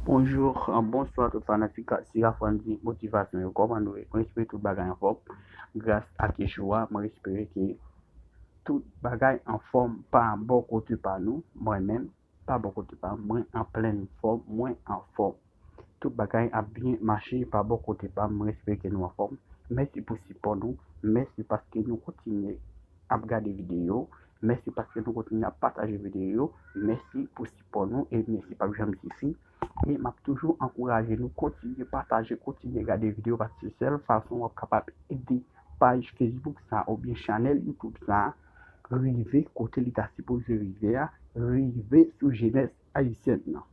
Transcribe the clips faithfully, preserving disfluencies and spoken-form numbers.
Bonjou, bonswa tout fanatik Sira Frandy Motivasyon yo. Kòman nou ye? Mwen espere tout bagay anfòm. Gras ak Yeshua, mwen espere ke tout bagay anfòm pa bò kote pa nou. Mwen menm, pa bò kote pa mwen, an plen fòm, mwen anfòm. Tout bagay ap byen mache pa bò kote pa mwen, espere ke nou anfòm. Mèsi pou sipò nou, mèsi paske nou kontinye ap gade videyo, mèsi paske nou kontinye ap pataje videyo, mèsi pou sipò nou e mèsi p ap janm sifi. E m ap toujou ankouraje nou kontinye pataje, kontinye gade videyo paske se sèl fason w ap kapab ede paj Facebook sa oubyen chanèl YouTube sa rive kote li ta sipoze rive a, rive sou jenès ayisyèn nan.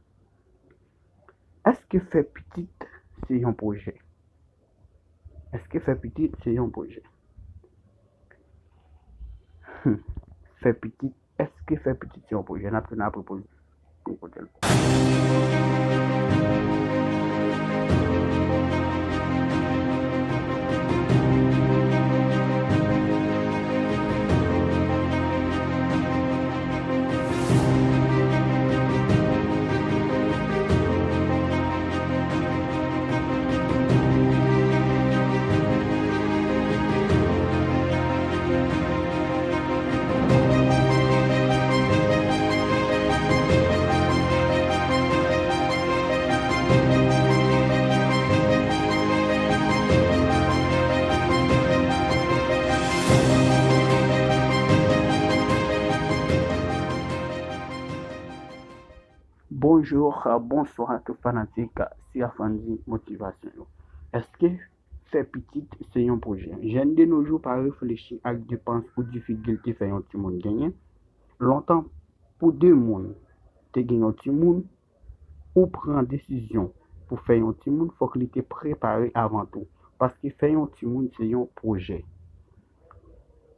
Èske fè pitit se yon pwojè? Èske fè pitit se yon pwojè? Hmm. Fè pitit, èske fè pitit se yon pwojè? N ap tounen apre poz pou kote l. Bonjou, bonswa tout fanatik Sira Frandy Motivasyon yo. Èske fè pitit se yon pwojè? Jèn de nos jours pa reflechi ak depans ou difikilte fè yon timoun genyen. Lontan, pou de moun te gen yon timoun, ou pran desizyon pou fè yon timoun, fòk li te prepare avan tou. Paske fè yon timoun se yon pwojè.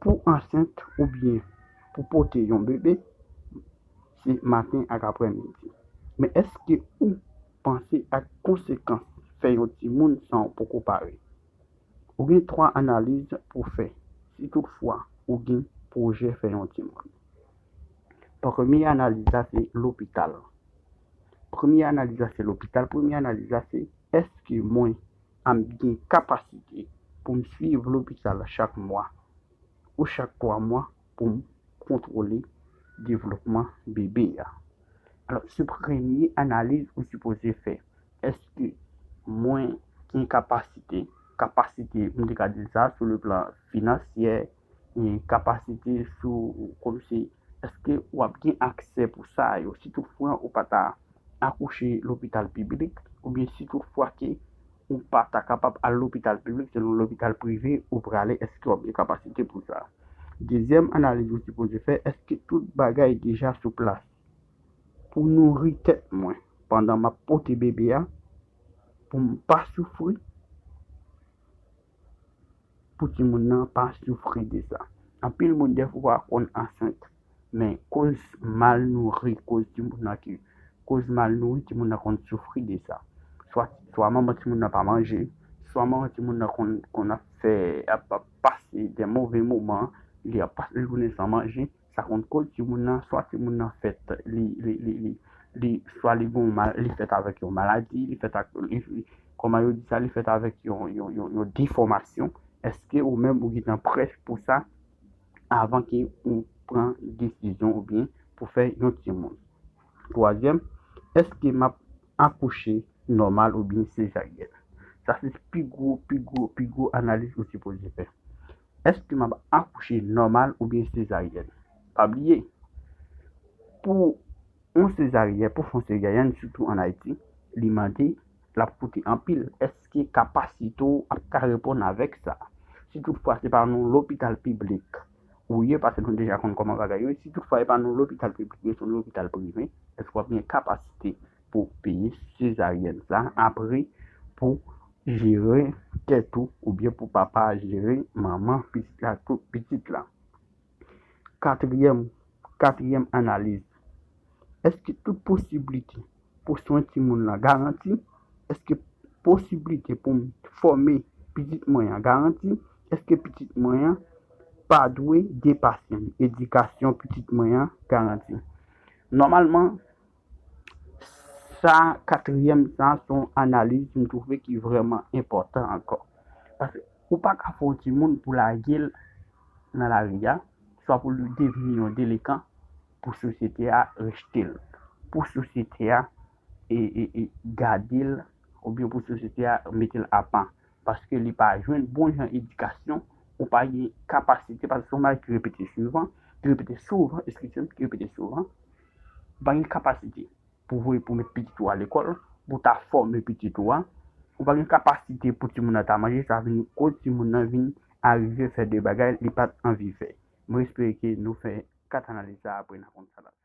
Pou ansent oubyen pou pote yon bebe, se maten ak aprèmidi. Men èske ou panse ak konsekans fè yon timoun san w poko pare? Ou gen twa analiz pou fè si toutfwa ou gen pwojè fè yon timoun. Premye analiz la se lopital. Premye analiz la se lopital. Premye analiz la se, èske mwen ap gen kapasite pou m swiv lopital chak mwa ou chak twa mwa pou m kontwole devlopman bebe a? Alò, se premye analiz ou sipoze fè. Èske mwen gen kapasite, kapasite, m te ka di sa, sou le plan finansyè, e kapasite sou, kòmsi, èske w ap gen aksè pou sa yo? Si toutfwa ou pa ta akouche lopital piblik, oubyen si toutfwa ke ou pa ta kapab al lopital piblik, se nan lopital prive ou prale, èske w ap gen kapasite pou sa? Dezyèm analiz ou sipoze fè, èske tout bagay deja sou plas pou nouri tèt mwen pandan m ap pote bebe a, pou m pa soufri, pou timoun nan pa soufri de sa? Anpil moun dèfwa konn ansent, men koz mal nouri, koz timoun nan ki, koz mal nouri, timoun nan konn soufri de sa. Swa, swa manman timoun nan pa manje, swa manman timoun nan konn, konn ap fè, ap, ap pase de move moman, li ap pase jounen san manje, sa konn koz timoun nan, swa timoun nan fèt, li, li, li, li, li, swa li gon mal, li fèt avèk yon maladi, li fèt ak, li, li, kòman yo di sa, li fèt avèk yon, yon, yon, yon defòmasyon. Èske ou menm ou gentan prè pou sa avan ke ou pran desizyon oubyen pou fè yon timoun? Twazyèm, èske m ap akouche nòmal oubyen sezaryèn? Sa se pi gwo, pi gwo, pi gwo analiz ou sipoze fè. Èske m ap akouche nòmal oubyen sezaryèn? Pa bliye, pou yon sezaryèn, pou fè yon sezaryèn, sitou ann Ayiti, li mande, l ap koute anpil. Èske kapasite w ap ka reponn avèk sa? Si toutfwa se pa nan lopital piblik ou ye, paske nou deja konn kòman bagay yo ye, si toutfwa e pa nan lopital piblik, se yon lopital prive, èske w ap gen kapasite pou peye sezaryèn sa apre pou jere tèt ou oubyen pou papa jere manman pitit la, tout pitit la? Katriyèm, katriyèm analiz. Èske tout posiblite pou swen timoun lan garanti? Èske posiblite pou m fòme pitit mwen an garanti? Èske pitit mwen an pa dwe depase m? Edikasyon pitit mwen an garanti? Nòmalman, Sa katriyèm, sa se yon analiz m twouve ki vrèman enpòtan ankò. Paske ou pa ka fè yon timoun pou lage l nan lari a, swa pou li devni yon delenkan, pou sosyete a rejte l, pou sosyete a e, e, e gade l, oubyen pou sosyete a mete l apa, paske li pa jwenn bon jan edikasyon, ou pa gen kapasite, paske se yon bagay ki repete souvan, ki repete souvan, eskize m, ki repete souvan, ou pa gen kapasite pou voye pou met pitit ou a lekòl, pou ta fòme pitit ou a, ou pa gen kapasite pou timoun nan ta manje, sa vin koz timoun nan vin arive fè de bagay li pa t anvi fè. Mwen espere ke nou fè kat analiz sa apre n a konn sa l ap.